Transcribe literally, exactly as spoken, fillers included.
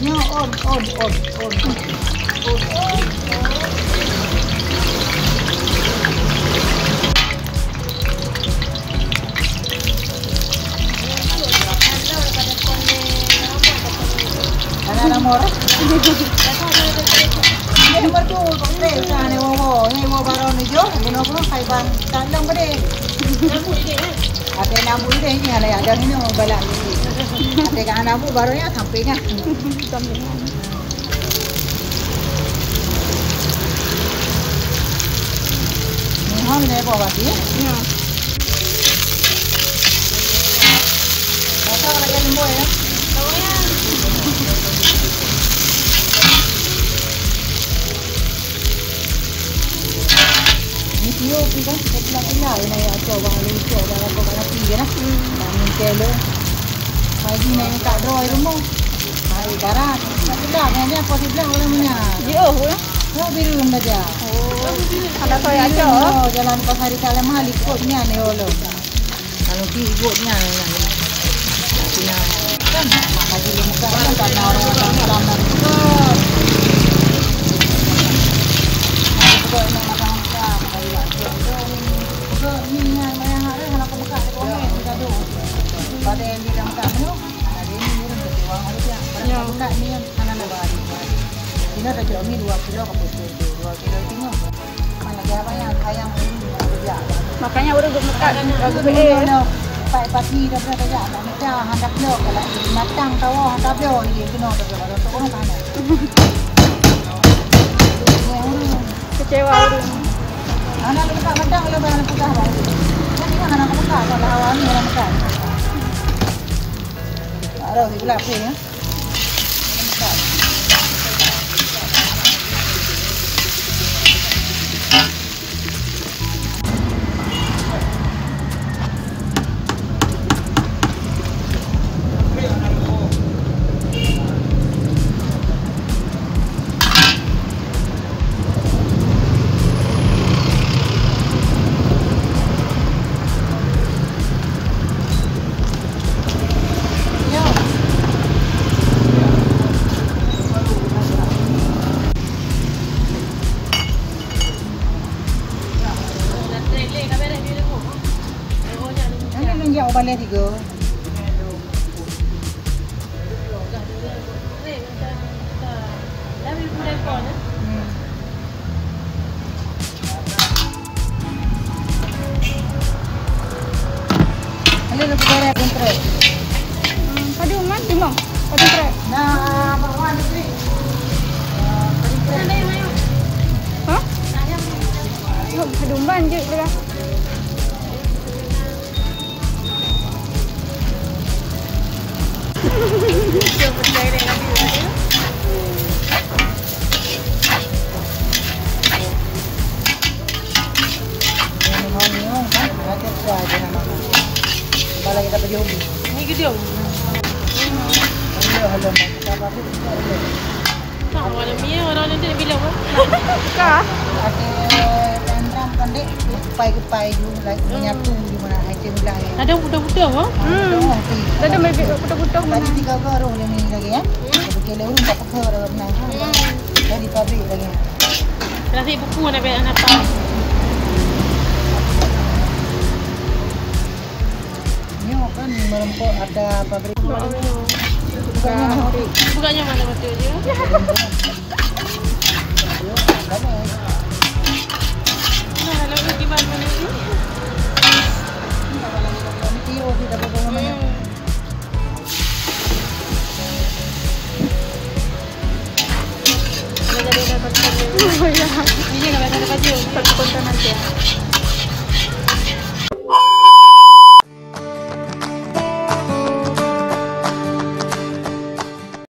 Nyoe on, on, on, on. Hana nomor. Nomor tu, tu, tu, tu, ni, wo, wo, ni, wo, baru ni, jo, ni, nomor, hai, bang, tak bilang pada. Ada nabu ni, ni, ada, ada ni, ni, balak ni. Ada kan nabu, baru ni, sampai kan. Sampai kan. Nihon lé boh bati. Ya. Rasa lagèe limbo ya. Ni tiup ni kan, pula-pula ni nak cok bang, lalu cok bang, aku kat api je lah. Hmm. Bang, ni kelo. Pagi nak tak draw di rumah. Hai, karat. Tak pula, bang, ni aku di belah orang mana. Di oh, ya? Kau biru belajar. Oh. Ada saya cok. Oh, jalan pas hari tak lama, likut ni, ni, oh, lo. Kalau pi ibu nyan, nyan, nyan. Kan, mak haji lé muka kan, karena orang datang salam dari muka. Aku juga nak makan muka, mak haji lah. Aku juga ni, nyan, mayang hari, kalau aku buka, dia komen, dia gaduh. Pada yang dia dah buka tu, ada ni, ni, dia orang ada dia. Kalau aku buka ni, mana nak bagi. Sini ada jerami dua kilo, aku tu, dua kilo tengok. Makanya ureueng geumeukat, geumeukat. Empat pati dah, dah, dah, dah, dah, dah, handak bloe, kalau matang tawa, handak bloe, iya, kena, dah, dah, dah, dah, dah, dah. Kecewa ureueng. Anak geumeukat matang, kalau bayar peugah, Bang. Kan ini anak geumeukat, kalau awak ni anak geumeukat. Arah, gelap pun, ya. Mana nunjuk balai tiga? Hmm. Ada nak berdarah pun terus. Hmm, padu man, limong. Padu trek. Nah, bawah negeri. Hah? Oh, padu man je, berdarah. Ini gede. Halo, halo. Ka. Ada tanam kan, Dek. Gepai-gepai dulu, like, menyatu di mana item belah, ya. Ada putih-putih, apa? Hmm. Ada putih. Ada maybe putih-putih. Tadi tiga baru dia ni lagi, ya. Hmm. Okey, lalu tak peka dah benar. Hmm. Dari pabrik lagi. Rasa buku nak beli anak tau. Nyoe kan merempok ada pabrik. Ya Allah. Bukannya, bukannya mana betul je. Nah, lalu gimana mana ni? Ini dia, kita bawa mana? Hmm. Ada jadi dah konten ni. Oh, ya. Ini dah ada baju. Satu konten aja.